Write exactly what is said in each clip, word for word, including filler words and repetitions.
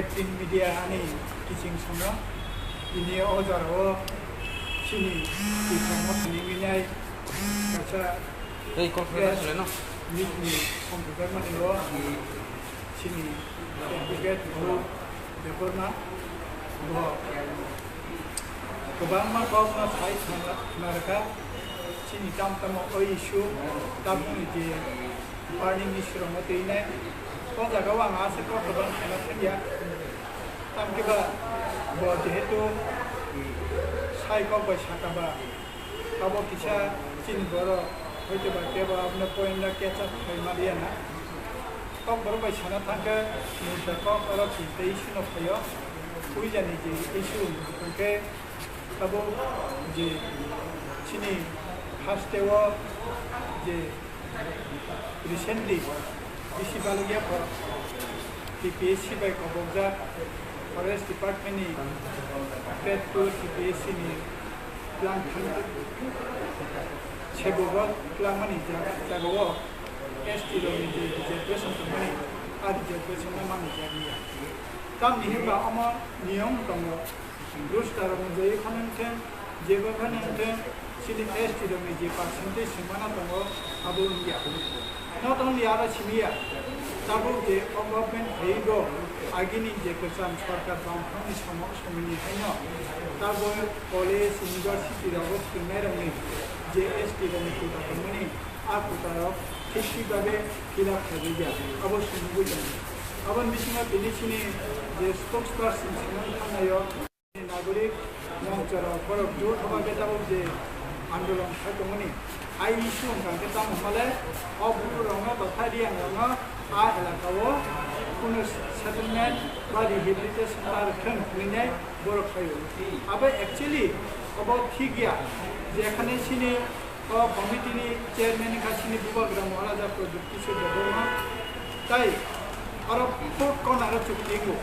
Print media ani kiching sono, ini o jora o chini Tipra Motha ni winai kaisa Ei, call for press meet ni sompujakmani o chini advocate Bhuru Debbarma bo kwbangma kokno sai khna-, khna rwkha. Chini tam tamo o issue, tamoni je burning issue rokno twi nai. O jaga o ang aswk kok kwbang khna thangya. Tamkhe ba bo jehetu sai kok bai saka ba, abo kisa chini borok hoite ba kebo abono point no catch up khai ma liya na. Kok borok bai sana thangkhe mui ta kok oro twi tei issue no phaio. Puijani je issue hwnkhe abo je chini haste o je recently bisi balukya pho T P S C bai kobokjak Forest Department ni Grade two T P S C ni twlang thang sebogo twlangmani jaga, jaga o S T rokni je reservation tongmani, a reservation no manwi jakliya. Tamni hinba omo niyom tongo, roster rok nujagwi phano wngthang, jeba phano wngthang, chini S T rokni je percentage swngmana tongo, abo wngya. Not only aro simiya, tabuk je o government phaigo, agini je kwcham sarkar bangphangni somo-, somoini haino, tabuk college, university rogo phwrwngnairokni je S T rokni quota tongmani, a quota rok thik thik babe fill up khaijak ya, abo swngjagwi tongo. Aboni bisingo tini chini je spokesperson Simon Thangnai o, Nagorik monchorok borok jothoba khe tabuk je andolon khai tongmani, a issue wngkha khe tamo hwnba le o Bru rokno totha Riang rokno a elaka o kunu settlement ba rehabilitation ta rwthwng hwnwi borok khaio. Abo actually obo thik ya, jekhane chini o committee ni chairman wngkha chini Bubagra Maharaja Pradyut Kishore Debbarma. Tai aro four corner o chukti wngo.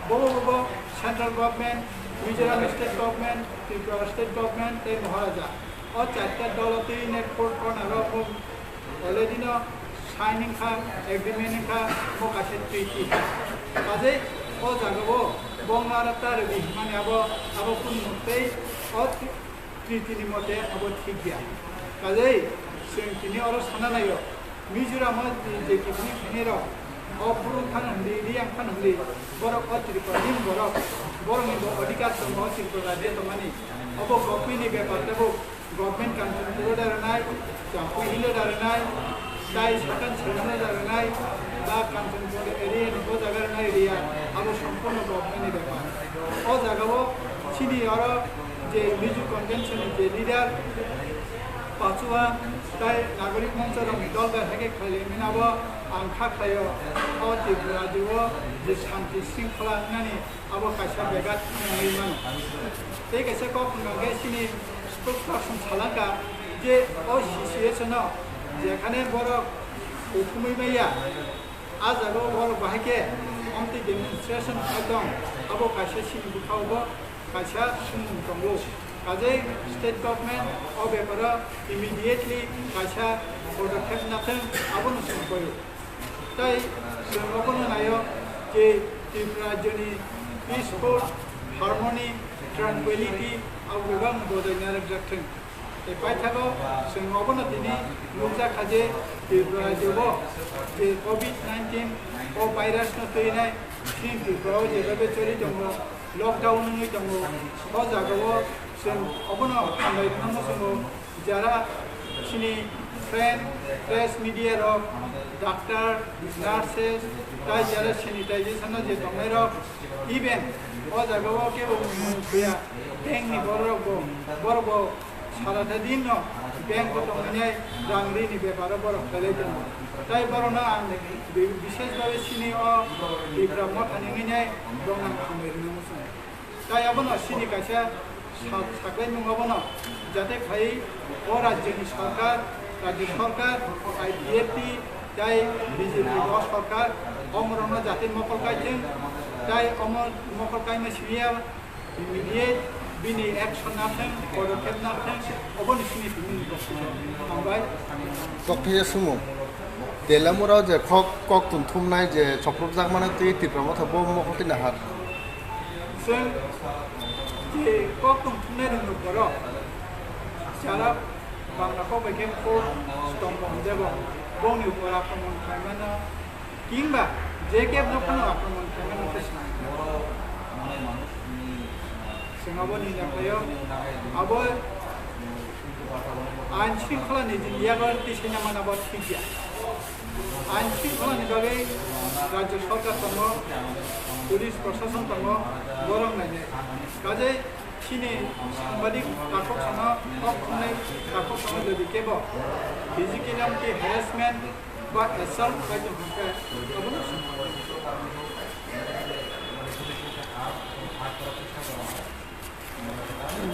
Bobo bobo central government, Mizoram state government, Tripura state government tei Maharaja. O charta dolo twi ne four corner o bo already no sign wngkha, agreement wngkha, bo kaisa treaty. Kajei o jaga o bongla aro ta rwdi hwnmani abo, abo kunu tei o treaty ni mote abo thik ya. Kajei chwng tini oro sana naio, Mizoram o je kibini khainai rok, o Bru phano hwnwi, Riang phano hwnwi, borok o Tripura ni borok, borok ni bo odhikar tongo o Tripura rajyo tongmani. Obo government ni bepar tebo, government Kanchanpur o da rwnai, Jampui Hill o da rwnai, tai Sakan Sagan o da rwnai, ba Kanchanpur area ni bo jaga rwnai ria, abo somporno government ni bepar. O jaga o chini oro je Mizo Convention ni je leader Pachua tai Nagorik Moncho rok ni dol bai hai khe khlai lai mani abo ang kha khlai o, o Tripura rajyo o je shanti shringkhola wngnani abo kaisa begat wngwi mano. Tei kaisa kok hwnkha khe chini spokesperson salangkha je o situation o jekhane borok uphumwi maya, a jaga o borok bahai khe omtwi demonstration khai tong, abo kaisa chini bwkha o bo kaisa swngmung tongo. Kajei state government o beparo immediately kaisa podokhep nathwng, abono chwng koio. Tai chwng obono naio je Tripura rajyoni peaceful, harmony, tranquility abo bebak bojai narwkjak thwng. Tei paithago chwng obono tini nukjak kha je Tripura rajyo bo je covid nineteen o virus no twinai chini Tripura o jebabe choli tongo, lockdown wngwi tongo, o jaga o chwng obono hambai rwna muchungo. Jara chini friend, press media rok, doctor, nurses, tai jara sanitization no je tongnai rok, even o jaga o kebo mung thuya, bank ni borok bo, borok bo sara ta din no bank o tongmani rang ri ni bepar o borok khlai tongo. Tai borok no ang bi-, bishesh bhabe chini o Tipra Motha ni hwnwi borok no ang hambai rwna muchungo. Tai abono chini kaisa sa-, saklaimung abono jate khai o rajyoni sorkar, rajyo sorkar, I P F T, tai B J P o sorkar, omorokno jate mokol kaithwng, tai omo mokol kaima simiya immediate bini action nathwng, podokhep nathwng, oboni chini tongmung hambai. Tokphaiya sumo. Telamura je kok, kok tun thumnai je choprok jak mane twi Tipra Motha bo mokol twi nahar. Chwng je kok tun thumnai rwng rok borok. Sara bangla kok bai khe kok stombo hwnjabo. Bongni upor akromon khlaimano. Kingba je kebo no phano akromon khlaimano khe swnam. Chwng abo nini naklaio. Abo ain shringkhola ni jin yago twi sina mana bo thik ya. Ain shringkhola ni bagwi rajya sarkar tongo, police prosason tongo, borok nainai. Kajai chini sangbadik takhuk sano, kok thumnai takhuk sano jodi kebo physically harassment ba assault khai tong kha khe abono swnam.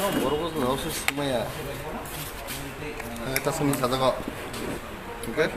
No, borok no se sumaya. Eh, ta sini sajago. Okay?